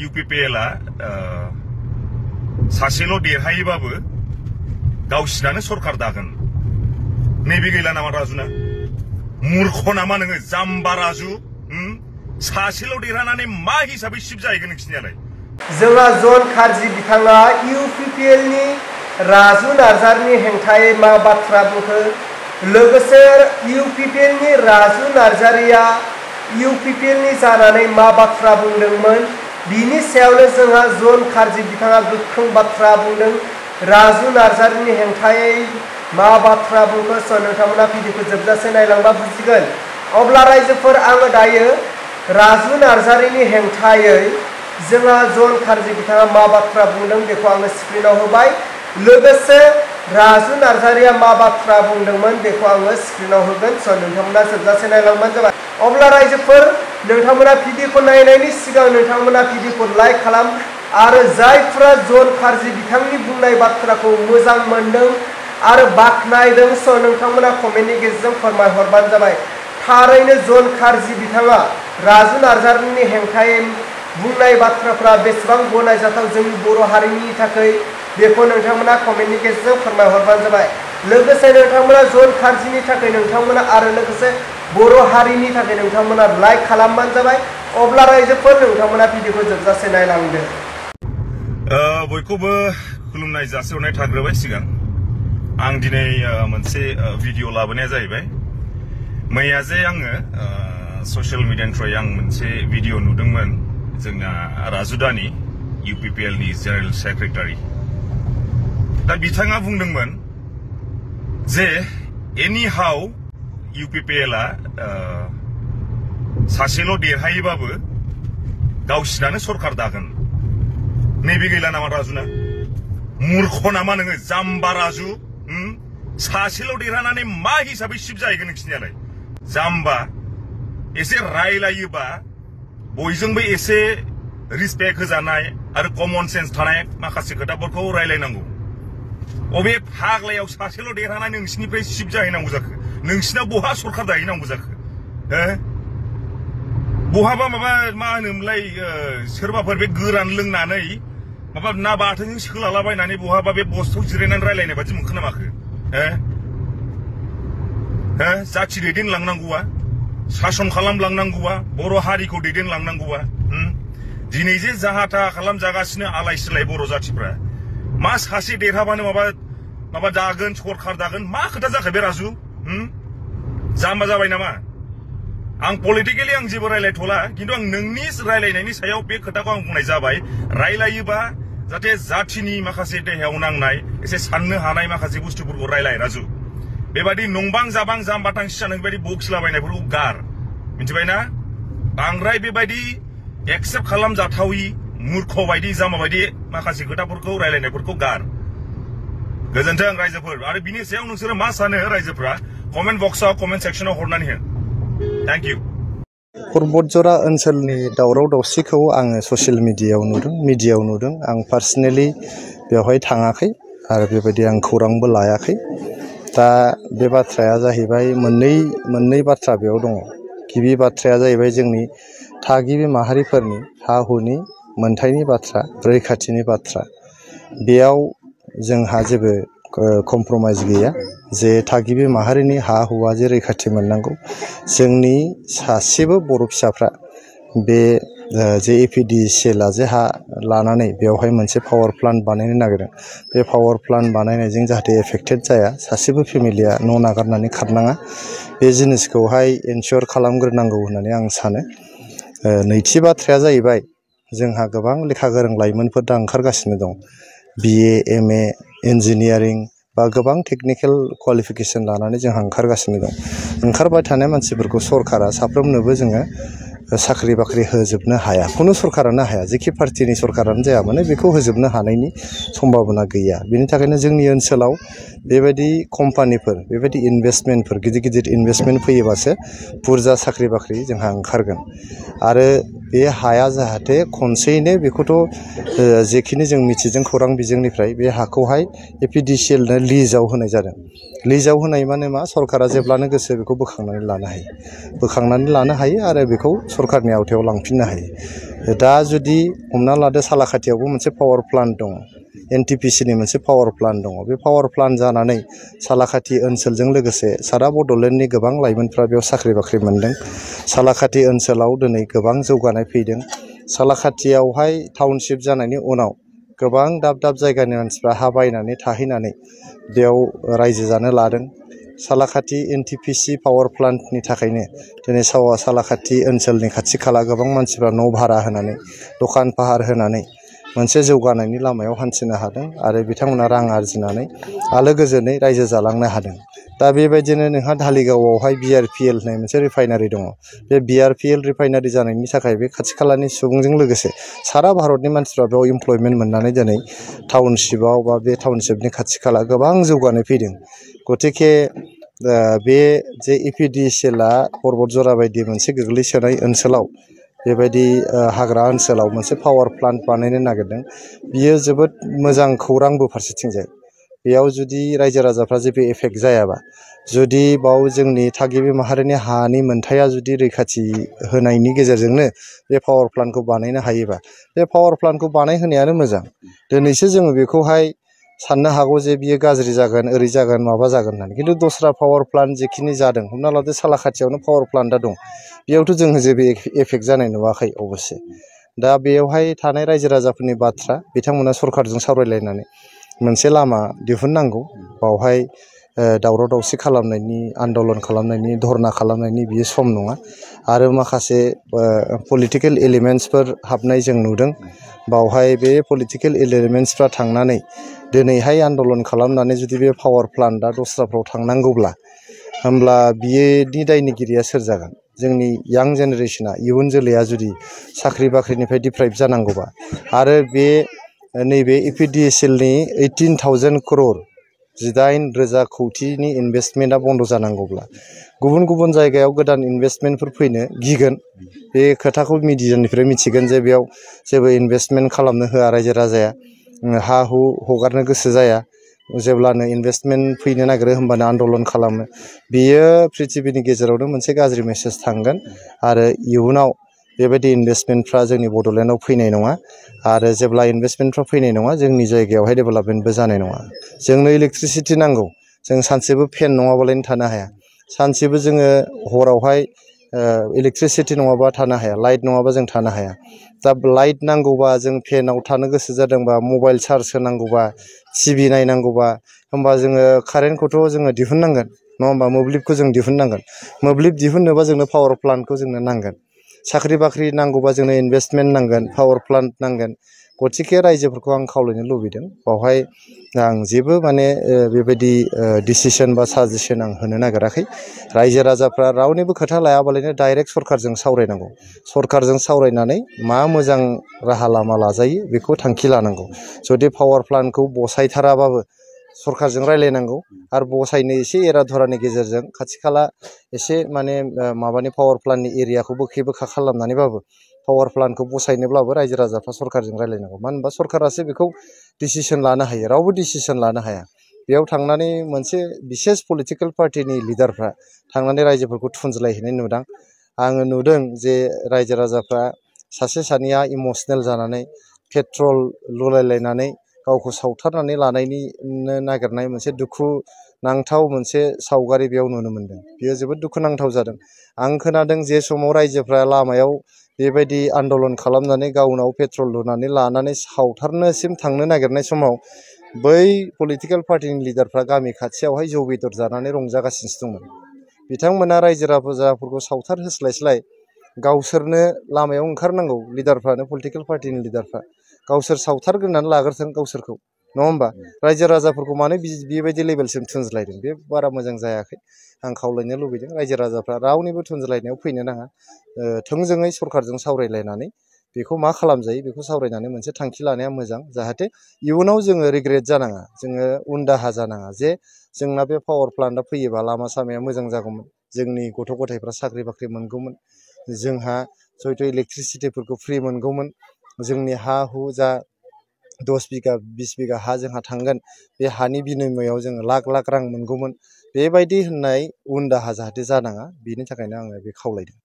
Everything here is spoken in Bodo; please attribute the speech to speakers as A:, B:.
A: UPPLआ सासेल' देरहायोबाबो गावसिनानो सरकार दागोन नैबे गैला नामा राजुना मूर्ख नामा नोङो जाम्बा राजु सासेल' देरहानानै मा हिसाबै सिप जाहैगोन नोंसिनियालाय
B: जोंहा जन खारजि बिथाङा UPPL नि राजु नार्जारिनि हेंथायै मा बाथ्रा बुंखो लोगोसे UPPL नि राजु नार्जारिया UPPL नि जानानै मा बाथ्रा बुंदोंमोन बिनि सायावनो जोंहा जन खारजि बिथाङा गोख्रों बाथ्रा बुंदों राजु नार्जारिनि हेंथायै मा बाथ्रा बुंखो नोंथांमोना भिडिअखौ जोबजासे नायलांबा बुजिगोन अब्ला रायजोफोर आङो दायो राजु नार्जारिनि हेंथायै जोंहा जन खारजि बिथाङा मा बाथ्रा बुंदों बेखौ आङो स्क्रिनाव होबाय लोगोसे राजु नार्जारिया मा बाथ्रा बुंदोंमोन बेखौ आङो स्क्रिनाव होगोन नोंथांमोना जोबजासे नायलांबानो जाबाय अब्ला रायजोफोर नोंथांमोना भिडिअखौ नायनायनि सिगां नोंथांमोना भिडिअखौ लाइक खालाम आरो जायफ्रा जन खारजि बिथांनि बुंनाय बाथ्राखौ मोजां मोनदों आरो बाख्नायदों नोंथांमोना कमेन्टनि गेजेरजों फोरमायहरबानो जाबाय थारैनो जन खारजि बिथाङा राजु नार्जारिनि हेंथायै बुंनाय बाथ्राफ्रा बेसेबां गनायजाथाव जोंनि बर' हारिनि थाखाय बेखौ नोंथांमोना कमेन्टनि गेजेरजों फोरमायहरबानो जाबाय लोगोसे नोंथांमोना जन खारजिनि थाखाय नोंथांमोना आरो लोगोसे बर' हारिनि थाखाय नोंथांमोना लाइक खालामबानो जाबाय अब्ला रायजोफोर नोंथांमोना भिडिअखौ जोबजासे नायलांदो
A: बयखौबो खुलुमनाय जासिहरनाय थाग्रोबाय सिगां आं दिनै मोनसे भिडिअ लाबोनाया जाहैबाय मैया जे आङो ससियेल मिडियानि थ्रुयै आं मोनसे भिडिअ नुदोंमोन जोंना राजु दानि UPPL नि जेनेरेल सेक्रेटारि दा बिथाङा बुंदोंमोन जे एनि हाउ UPPLआ सासेल' देरहायोबाबो गावसिनानो सरकार दागोन नैबे गैला नामा राजुना मूर्ख नामा नोङो जाम्बा राजु सासेल' देरहानानै मा हिसाबै सिप जाहैगोन नोंसिनियालाय जाम्बा एसे रायलायोबा बयजोंबो एसे रिसपेक्ट होजानाय आरो कमन सेन्स थानाय माखासे खोथाफोरखौ रायलायनांगौ अबे फाग्लायाव सासेल' देरहानानै नोंसिनिफ्राय सिप जाहैनांगौ जाखो नोंसिना बहा सरकार दाहैनांगौ जाखो बहाबा माबा मा होनोमोनलाय सोरबाफोर बे गोरान लोंनानै माबा ना बाथोनजों सोलालाबायनानै बहाबा बे बस्ताव जिरायनानै रायलायनाय बादि मोनखो नामाखो जाथि दैदेनलांनांगौआ शासन खालामलांनांगौआ बर' हारिखौ दैदेनलांनांगौआ दिनै जे जाहा थाहा खालामजागासिनो आलाय सिलाय बर' जाथिफ्रा मा सासे देरहाबानो माबा दागोन सरकार दागोन मा खोथा जाखो बे राजु जाम्बा जाबाय नामा आं पलिटिकेलि आं जेबो रायलायथ'ला किन्तु आं नोंनि रायलायनायनि सायाव बे खोथाखौ आं बुंनाय जाबाय रायलायोबा जाहाथे जाथिनि माखासे देहायाव नांनाय एसे साननो हानाय माखासे बुस्थुफोरखौ रायलाय राजु बेबादि नंबां जाबां जाम्बा थांसि जानाय बेबादि बखिलाबायनायफोरखौ गार मिथिबायना बांद्राय बेबायदि एक्सेप्ट खालामजाथावि मूर्ख बायदि जाम्बा बायदि माखासे खोथाफोरखौ रायलायनायफोरखौ गार गोजोन्थों रायजोफोर आरो बिनि सायाव नोंसोरो मा सानो रायजोफ्रा कमेन्ट बक्सआव कमेन्ट सेक्सनाव हरनानै हो थैंक यू
C: पर्बतजरा ओनसोलनि दावराव दावसिखौ आङो ससियेल मिडियायाव नुदों आं पार्सनेलि बेवहाय थाङाखै आरो बेबायदि आं खौरांबो लायाखै दा बे बाथ्राया जाहैबाय मोननै बाथ्रा बेयाव दङ गिबि बाथ्राया जाहैबाय जोंनि थागिबि माहारिफोरनि हा हुनि मोनथायनि बाथ्रा रैखाथिनि बाथ्रा बेयाव जोंहा जेबो कमप्रमाइज गैया जे थागिबि माहारिनि हा हुआ जे रैखाथि मोननांगौ जोंनि सासेबो बर' फिसाफ्रा बे जे APDCL जे हा लानानै बेवहाय मोनसे पावार प्लान्ट बानायनो नागिरदों बे पावार प्लान्ट बानायनायजों जाहाथे एफेक्टेड जाया सासेबो फेमिलिया न' नागारनानै खारनाङा बे जिनिसखौहाय एनश्योर खालामग्रोनांगौ होननानै आं सानो नैथि बाथ्राया जाहैबाय जोंहा गोबां लेखा गोरों लाइमोनफोर दा ओंखारगासिनो दं BA MA इन्जिनियारिं बा गोबां टेक्निकेल क्वालिफिकेशन लानानै जोंहा ओंखारगासिनो दं ओंखारबाय थानाय मानसिफोरखौ सरकारा साफ्रोमनोबो जोङो साख्रि बाख्रि होजोबनो हाया खुनु सरकारानो हाया जेखि पार्टिनि सरकारानो जाया माने बेखौ होजोबनो हानायनि सम्भावना गैया बेनि थाखायनो जोंनि ओनसोलाव बेबायदि कम्पानिफोर बेबायदि इनभेस्टमेन्टफोर गिदिर इनभेस्टमेन्ट फैयोबासो बुरजा साख्रि बाख्रि जोंहा ओंखारगोन आरो बे हाया जाहाथे खनसेयैनो बेखौथ' जेखिनि जों मिथिदों खौरां बिजोंनिफ्राय बे हाखौहाय APDCL नो लिजाव होनाय जादों लिजाव होनाय माने मा सरकारा जेब्लानो गोसो बेखौ बोखांनानै लानो हायो आरो बेखौ सरकारनि आवथायाव लांफिननो हायो दा जुदि हमना लादो सालाकाटियावबो मोनसे पावार प्लान्ट दङ एनटिपिसिनि मोनसे पावार प्लान्ट दङ बे पावार प्लान्ट जानानै सालाकाटि ओनसोलजों लोगोसे सारा बड'लेण्डनि गोबां लाइमोनफ्रा बेयाव साख्रि बाख्रि मोनदों सालाकाटि ओनसोलाव दिनै गोबां जौगानाय फैदों सालाकाटियावहाय टाउनशिप जानायनि उनाव गोबां दाब दाब जायगानि मानसिफ्रा हा बायनानै थाहैनानै बेयाव रायजो जानो लादों सालाकाटि एनटिपिसि पावार प्लान्टनि थाखायनो दिनै सालाकाटि ओनसोलनि खाथि खाला गोबां मानसिफ्रा न' भारा होनानै दखान फाहार होनानै मोनसे जौगानायनि लामायाव हान्थिनो हादों आरो बिथांमोना रां आरजिनानै आलो गोजोनै रायजो जालांनो हादों दा बेबायदिनो नोंहा धालिगावआवहाय BRPL होननाय मोनसे रिफाइनारि दङ बे BRPL रिफाइनारि जानायनि थाखाय बे खाथि खालानि सुबुंजों लोगोसे सारा भारतनि मानसिफ्रा बेयाव इमप्लयमेन्ट मोननानै दिनै टाउनशिपआव बा बे टाउनशिपनि खाथि खाला गोबां जौगानाय फैदों गतिके बे जे APDCL-आ पर्बतजरा बायदि मोनसे गोग्लैसोनाय ओनसोलाव बेबायदि हाग्रा ओनसोलाव मोनसे पावार प्लान्ट बानायनो नागिरदों बियो जोबोद मोजां खौरांबो फारसेथिंजाय बेयाव जुदि रायजो राजाफ्रा जेबो एफेक्ट जायाबा जुदि बाव जोंनि थागिबि माहारिनि हानि मोनथाया जुदि रैखाथि होनायनि गेजेरजोंनो बे पावार प्लान्टखौ बानायनो हायोबा बे पावार प्लान्टखौ बानायहोनायानो मोजां दिनैसो जोङो बेखौहाय साननो हागौ जे बियो गाज्रि जागोन ओरै जागोन माबा जागोन होननानै खिन्थु दस्रा पावार प्लान्ट जेखिनि जादों हमना लादो सालाकाटियावनो पावार प्लान्टआ दं बेयावथ' जोङो जेबो एफेक्ट जानाय नुवाखै अबस्से दा बेयावहाय थानाय रायजो राजाफोरनि बाथ्रा बिथांमोना सरकारजों सावरायलायनानै मोनसे लामा दिहुननांगौ बावहाय दावराव दावसि खालामनायनि आन्दलन खालामनायनि धरना खालामनायनि बियो सम नङा आरो माखासे पलिटिकेल एलिमेन्ट्सफोर हाबनाय जों नुदों बावहाय बे पलिटिकेल एलिमेन्ट्सफ्रा थांनानै दिनैहाय आन्दलन खालामनानै जुदि बे पावार प्लान्टआ दस्राफ्राव थांनांगौब्ला होमब्ला बियोनि दायनिगिरिया सोर जागोन जोंनि यां जेनेरेशना इयुन जोलैया जुदि साख्रि बाख्रिनिफ्राय डिप्राइभ जानांगौबा आरो बे नैबे APDCL-नि 18,000 crore 18,000 कौटिनि इनभेस्टमेन्टआ बन्द जानांगौब्ला गुबुन गुबुन जायगायाव गोदान इनभेस्टमेन्टफोर फैनो गिगोन बे खोथाखौ मिडियानिफ्राय मिथिगोन जे बेयाव जेबो इनभेस्टमेन्ट खालामनो होआ रायजो राजाया हा हु हगारनो गोसो जाया जेब्लानो इनभेस्टमेन्ट फैनो नागिरो होमबानो आन्दलन खालामो बियो पृथिबीनि गेजेरावनो मोनसे गाज्रि मेसेज थांगोन आरो इयुनाव बेबायदि इनभेस्टमेन्टफ्रा जोंनि बड'लेण्डआव फैनाय नङा आरो जेब्ला इनभेस्टमेन्टफ्रा फैनाय नङा जोंनि जायगायावहाय डेभेलपमेन्टबो जानाय नङा जोंनो इलेक्ट्रिसिटि नांगौ जों सानसेबो फेन नङाबालायनो थानो हाया सानसेबो जोङो हरावहाय इलेक्ट्रिसिटि नङाबा थानो हाया लाइट नङाबा जों थानो हाया दा लाइट नांगौबा जों फेनाव थानो गोसो जादोंबा मबाइल चार्ज होनांगौबा टिभि नायनांगौबा होमबा जोङो कारेन्टखौथ' जोङो दिहुननांगोन नङा होमबा मोब्लिबखौ जों दिहुननांगोन मोब्लिब दिहुननोबा जोंनो पावार प्लान्टखौ जोंनो नांगोन साख्रि बाख्रि नांगौबा जोंनो इनभेस्टमेन्ट नांगोन पावार प्लान्ट नांगोन गतिके रायजोफोरखौ आं खावलायनो लुबैदों बावहाय आं जेबो माने बेबायदि डिसिसन बा साजेसन आं होनो नागिराखै रायजो राजाफ्रा रावनिबो खोथा लायाबालायनो डाइरेक्ट सरकारजों सावरायनांगौ सरकारजों सावरायनानै मा मोजां राहा लामा लाजायो बेखौ थांखि लानांगौ जुदि पावार प्लान्टखौ बसायथाराबाबो सरकारजों रायलायनांगौ आरो बसायनो एसे एरा धरानि गेजेरजों खाथि खाला एसे माने माबानि पावार प्लान्टनि एरियाखौ बोखे बोखा खालामनानैबाबो पावार प्लान्टखौ बसायनोब्लाबो रायजो राजाफ्रा सरकारजों रायलायनांगौ मानो होनबा सरकारासो बेखौ डिसिसन लानो हायो रावबो डिसिसन लानो हाया बेयाव थांनानै मोनसे बिसेस पलिटिकेल पार्टिनि लिडारफ्रा थांनानै रायजोफोरखौ थुनज्लायहैनाय नुदों आङो नुदों जे रायजो राजाफ्रा सासे सानैया इमसनेल जानानै पेट्रल लुलायलायनानै गावखौ सावथारनानै लानायनि नागिरनाय मोनसे दुखु नांथाव मोनसे सावगारि बेयाव नुनो मोनदों बेयो जोबोद दुखुनांथाव जादों आं खोनादों जे समाव रायजोफ्रा लामायाव बेबायदि आन्दलन खालामनानै गावनाव पेट्रल लुनानै लानानै सावथारनोसिम थांनो नागिरनाय समाव बै पलिटिकेल पार्टिनि लिडारफ्रा गामि खाथियावहाय जौ बेदर जानानै रंजागासिनोसो दंमोन बिथांमोना रायजो राजाफोरखौ सावथार होस्लायस्लाय गावसोरनो लामायाव ओंखारनांगौ लिडारफ्रानो पलिटिकेल पार्टिनि लिडारफ्रा गावसोर सावथारग्रोनानै लाग्रोथों गावसोरखौ नङा होमबा रायजो राजाफोरखौ मानो बेबायदि लेभेलसिम थुनज्लायदों बे बारा मोजां जायाखै आं खावलायनो लुबैदों रायजो राजाफ्रा रावनिबो थुनज्लायनायाव फैनो नाङा थोंजोङै सरकारजों सावरायलायनानै बेखौ मा खालामजायो बेखौ सावरायनानै मोनसे थांखि लानाया मोजां जाहाथे इयुनाव जोङो रिग्रेट जानाङा जोङो उन दाहा जानाङा जे जोंना बे पावार प्लान्टआ फैयोबा लामा सामाया मोजां जागौमोन जोंनि गथ' गथायफ्रा साख्रि बाख्रि मोनगौमोन जोंहा हयथ' इलेक्ट्रिसिटिफोरखौ फ्रि मोनगौमोन जोंनि हा हु जा 10 बिगा 20 बिगा हा जोंहा थांगोन बे हानि बिनिमयआव जोङो लाख लाख रां मोनगौमोन बेबायदि होननाय उन दाहा जाहाथे जानाङा बेनि थाखायनो आङो बे खावलायदों